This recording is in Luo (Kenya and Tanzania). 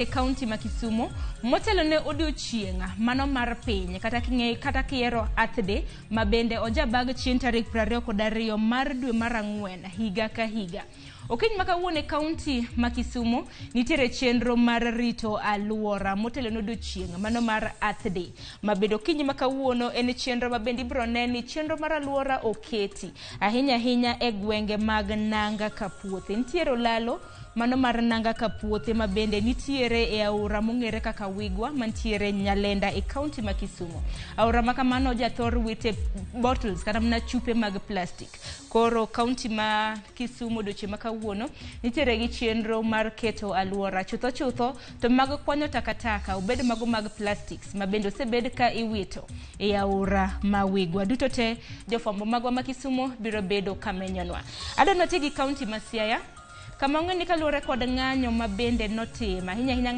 E kaunti ma Kisumo motelo ne odiochieng' mano mar piny kata king'e kata kiero Earth Day ma bende ojabag chieng' tarik 22 mar dwe mar ang'wen higa ka higa. Okinyi ma kawuono e kaunti ma Kisumo nitiere chenro mar rito aluora motelo ne odiochieng' mano mar Earth Day ma bende okinyi ma kawuono en chenro ma bende ibiro ne ni chenro mar aluora oketi ahinya ahinya e gwenge mag Nanga Kapuothe. Nitiere olalo mano mar Nanga Kapuothe ma bende nitiere e aora mong'ere kaka Wigwa mantiere Nyalenda e kaunti ma Kisumo. Aora ma kamano jathor wite bottles kata mana chupe mag plastic. Koro kaunti ma Kisumo odiochieng' ma kawuono nitiere gi chenro mar keto aluora chutho chutho to mag kwanyo takataka obed mago mag plastics ma bende osebed ka iwito e aora ma Wigwa. Duto te jofwambo magwa ma Kisumo biro bedo kamenyonwa. Adwa noti gi kaunti ma Siaya kama ong'e ni kaluwore kod ng'anyo ma bende notim ahinya ahinya.